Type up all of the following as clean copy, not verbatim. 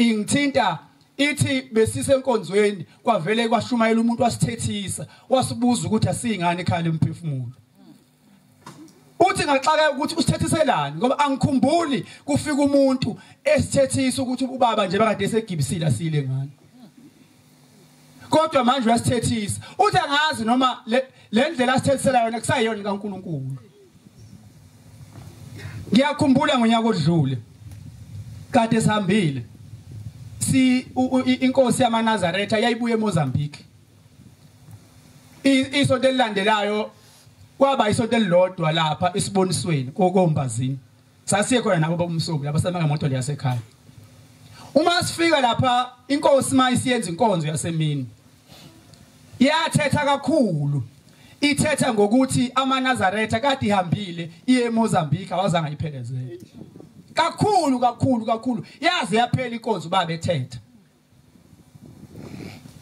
Ingithinta ithi besisenkonzweni kwavele kwashumayela umuntu wasithethisa, wasibuza ukuthi asiyingane ekhaya lemphefumulo. Uthi ngaxaka ukuthi usithethiselani ngoba angikhumbuli kufika umuntu esithethisa ukuthi ubaba nje bakade esegibisile asile ngani. Kodwa manje uyasithethisa. Uthi angazi noma le ndlela asithethisela yona kusayiyona kaNkuluNkulu. Ngiyakhumbula ngonyaka odlule kade sihambile si inkosi yamaNazaretha yayibuye eMozambique. Isonto elilandelayo kwaba isonto elilodwa lapha esibonisweni kokombazini. Sasiye khona nabo bomsobi lapha samanga imoto leyasekhaya. Uma sifika lapha inkosi mayisiyenza inkonzo yasemini iyathetha kakhulu. Ithetha ngokuthi amaNazaretha kade ihambile iye eMozambique awazange ayiphelezele. Kakhulu kakhulu kakhulu yaze yaphela inkonzo baba ethetha.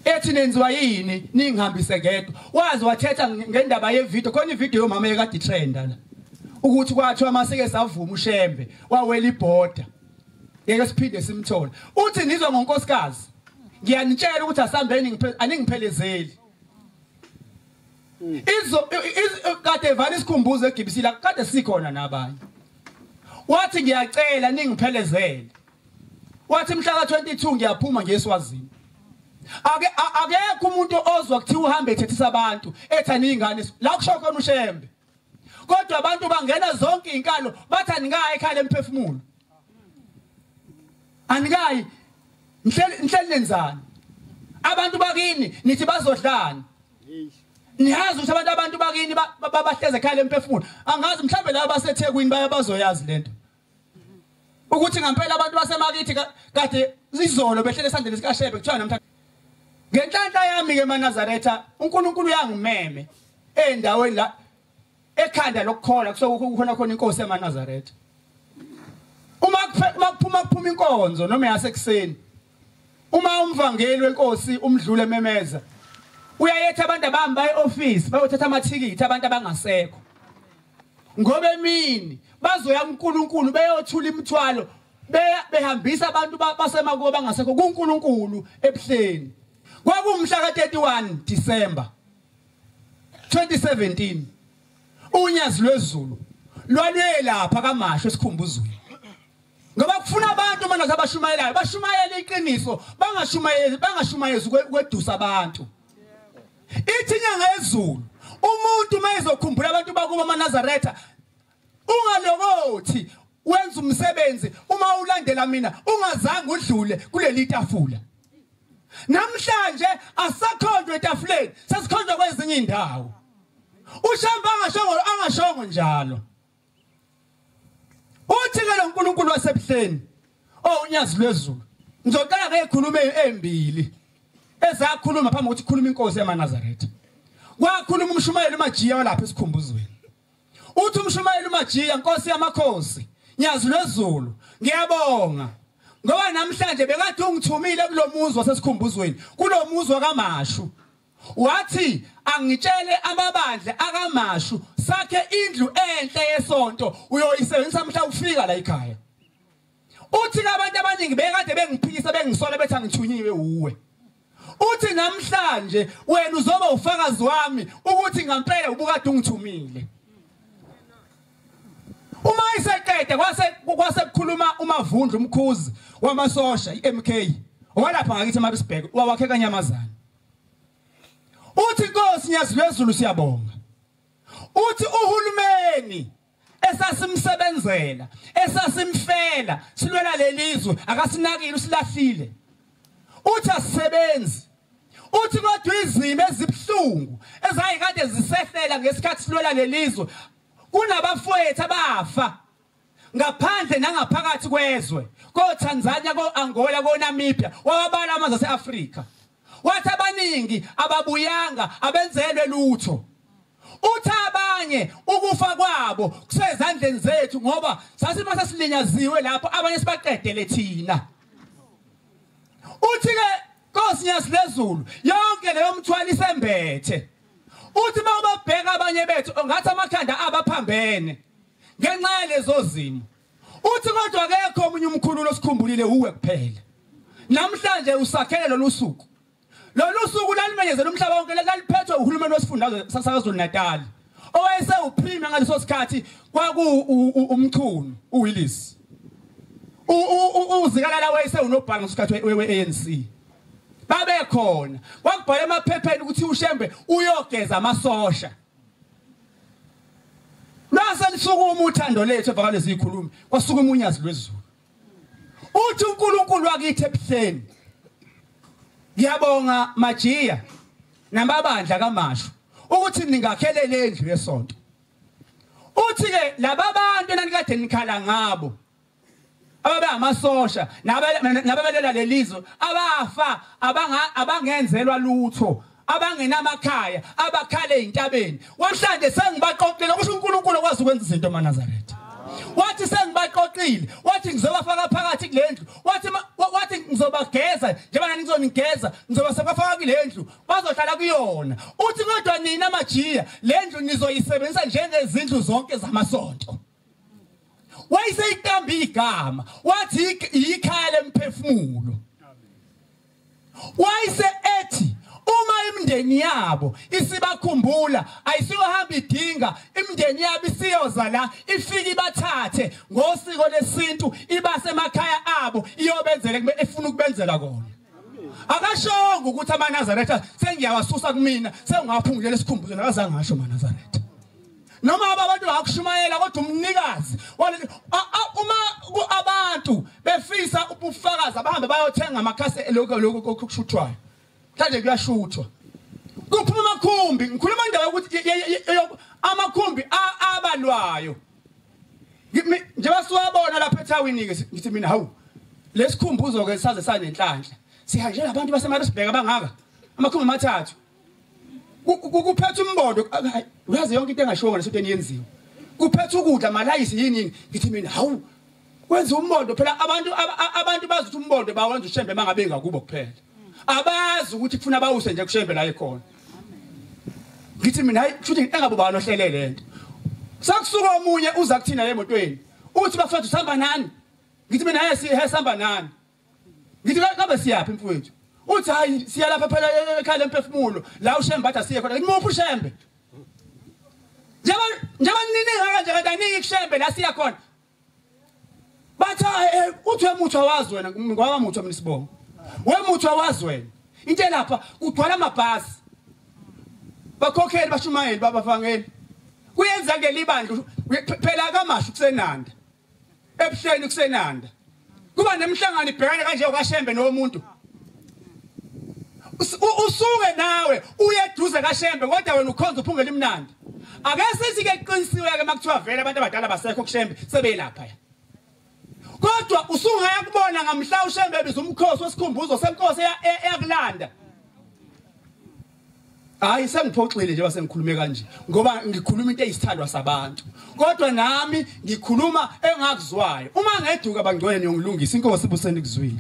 Ethi nenziwa yini ningihambise ngedwa. Waze wathetha ngendaba yevideo, khona ivideo yomama ekade trenda la. Ukuthi kwathiwa maseke savuma uShembe wawela ibhoda. Ngeke siphinde simthole. Uthi nizwa ngonkosikazi. Ngiyanitshela ukuthi asambeni aningiphelezeli. Izo kade vale isikhumbuzo egibisile kade sikhona nabanye. Wathi ngiyacela ningiphelezele. Wathi mhla ka22 ngiyaphuma ngeSwazini. Akekho umuntu ozwa kuthiwa uhambe ethethisa abantu ethi aniyingane la kusho khona uShembe. Kodwa abantu bangena zonke izinkalo bathi anikayi ekhaya lemphefumulo. Anikayi nihleli nenzani? Abantu bakini nithi bazodlana. Niyazi ukuthi abantu bakini babahleze ekhaya lemphefumulo. Angazi mhlambe laba baseThekwini bayabazoyazi lento. Ukuthi ngempela abantu basemakithi kade izolo behlele esandleni sikaShembe kuthiwa namhla. Ngenhlanhla yami ke emaNazaretha uNkulunkulu uyangimeme endaweni la ekhanda lokukholwa kusokukhona khona inkosi emaNazaretha. Uma kuphuma inkonzo noma yasekuseni, uma umvangeli wenkosi umdlule memeza uyayetha abantu abahamba eoffice bayothatha amathikithi abantu abangasekho. Ngoba emini bazoya kuNkulunkulu beyothula imithwalo behambisa abantu basemakubo bangasekho kuNkulunkulu ebuhleni. Kwakumhla ka31 December 2017 unyazi lwezulu lwalwelapha kaMashu esikhumbuzweni. Ngoba kufuna abantu manje abashumayelayo bashumayele iqiniso, bangashumayezi kwedusa abantu. Ithi inyanga yezulu umuntu mayezokhumbula abantu bakubo amaNazaretha ungalokothi wenza umsebenzi uma ulandela mina ungazange udlule kuleli tafula. Namhlanje asakhonjwe etafuleni, sesikhonjwa kwezinye indawo. uShembe angashongo njalo. Uthi ke lo uNkulunkulu wasebuhleni unyazi lwezulu ngizoqala ngekhulume embili ezakhuluma phambi kokuthi khuluma inkosi yamaNazaretha. Kwakhuluma umshumayeli uMajiya walapha esikhumbuzweni. Uthi umshumayeli uMajiya, Nkosi yamakhosi, nyazi lwezulu, ngiyabonga ngoba namhlanje bekade ungithumile kulomuzi wasesikhumbuzweni, kulomuzi wakaMashu. Wathi angitshele amabandla akaMashu sakhe indlu enhle yesonto uyoyisebenzisa mhla ufika la ekhaya. Uthi abantu abaningi bekade bengiphikisa bengisola bethi angithunyiwe uwe. Uthi namhlanje wena uzoba ufakazi wami ukuthi ngempela ubukade ungithumile. Uma iseqede kwase kukhuluma uMavundla umkhuzi wamasosha iMK owalapha ngakithi eMaritzburg wawakhe kanyamazana. Uthi Nkosi nyazi lwezulu siyabonga. Uthi uhulumeni esasimsebenzela esasimfela silwela lelizwe akasinakile usilahlile. Uthi asisebenzi. Uthi kodwa izimo ezibhlungu ezayikade zisehlela ngesikhathi silwela lelizwe kunabafowethu abafa ngaphandle nangaphakathi kwezwe, koTanzania, koAngola, koNamibia, wababala amazwe aseAfrika. Wathi abaningi ababuyanga abenzelwe lutho. Uthi abanye ukufa kwabo kusezandleni zethu ngoba sasimase silinyaziwe lapho abanye sibaqedele thina. Uthi ke Nkosi nyazi lezulu yonke leyo mthwalo isembethe. Uthi mawubabheka abanye bethu ngathi amakhanda abaphambene ngenxa yalezo zimo. Uthi kodwa akekho omunye umkhululo osikhumbulile uwe kuphela. Namhlanje usakhele lolu suku. Lolu suku lalimenyezela umhlaba wonke, laliphethwe uhulumeni wesifundazwe saKwaZulu Natal. Owayesewupremier ngaleso sikhathi kwaku uMchunu uWillis. UZikalala wayesewunobhala ngesikhathi we-ANC. Babekhona. Kwakubhalwe emaphepheni ukuthi uShembe uyogeza amasosha. Nase lisukuma uthando lethu evakalezi ikhulumi, kwasukuma unyazi lwezulu. Uthi uNkulunkulu wakithi ebuhleni. Ngiyabonga Majiya namabandla kaMashu ukuthi ningakhele lendlu yesonto. Uthi ke laba bantu enanikade nikhala ngabo ababe amasosha nababelela lelizwe abafa abangenzelwa lutho, abangenamakhaya, abakhale ezintabeni. Namhlanje sengibaqoqile, kusho uNkulunkulu okwazi ukwenza izinto emaNazaretha. Wathi sengibaqoqile, wathi ngizobafaka phakathi kulendlu, wathi ngizobageza njengoba nizonigeza, ngizobafaka kulendlu, bazohlala kuyona. Uthi kodwa nina Majiya, lendlu nizoyisebenzisa njengezindlu zonke zamasonto. Wayeseyiqamba igama, wathi ikhaya lemphefumulo. Wayese ethi uma imindeni yabo isibakhumbula, ayisiyohamba idinga imindeni yabo isiyoza la, ifike ibathathe ngosiko lesintu ibase emakhaya abo iyobenzela kube efuna ukubenzela kona. Akashongo ukuthi amaNazaretha sengiyawasusa kumina, sengiwaphungulela esikhumbuzo, akazange ngasho amaNazaretha. Noma abantu bakushumayela kodwa umnikazi uma abantu befisa ubufakazi abahambe bayothenga amakhasi lokho kushuthwayo. Mhlawumbe kuyashuthwa. Kuphuma amakhumbi, ngikhuluma indaba yokuthi amakhumbi abalwayo. Njengoba siwabona lapha eThawini ke ngithi mina hawu lesikhumbuzo ke saze sanenhlanhla. Sihanjela abantu baseMaritzburg abangaka amakhumbi amathathu. Kuphethe umbondo, uyazi yonke into engashiwo ngesonto yenziwe. Kuphethe ukudla malayisi yini yini, ngithi mina hawu kwenza umbondo phela abantu bazi ukuthi umbondo bawenza uShembe mangabe ngakubo kuphela. Abazi ukuthi kufuna bawuse nje kuShembe la ekhona. Ngithi mina hayi kushuthi engabe ubani ohlele lento. Sakusuka omunye uza kuthina emotweni. Uthi bafethu sihamba nani? Ngithi mina hayi sihamba nani? Ngithi kabe siyaphi mfowethu? Uthi hayi siya lapha phela ekhaya lemphefumulo la uShembe athi asiye khona. Ngimuphi uShembe? Njengoba niningi kanje kanti aniki kuShembe la siya khona. Bathi uthi wemuthu awazi wena, ngwaka muthu mina sibongo. Wemuthu awazi wena. Into lapha kugcwala amabhasi. Bakhokheli bashumayeli babavangeli. Kuyenza ke libandla phela kaMashu kusenanda. Ebuhleni kusenanda. Kuba nemhlangano ibhekane kanje okaShembe nomuntu. Usuke nawe uye eduze kaShembe kodwa wena ukhonza uphungela imnandi. Ake sithi ke qinisiwe ke makuthiwa vele abantu abadala basekho kuShembe sebelapha ya. Kodwa usungaya kubona ngamhla uShembe ebiza umkhosi wesikhumbuzo senkosi eyakulanda. Hayi sengiphoxile nje basengikhulume kanje ngoba ngikhuluma into eyisithandwa sabantu. Kodwa nami ngikhuluma engakuzwayo. Uma ngeduka bangcwele niyongilungisa, inkosi ibuseni kuzwile.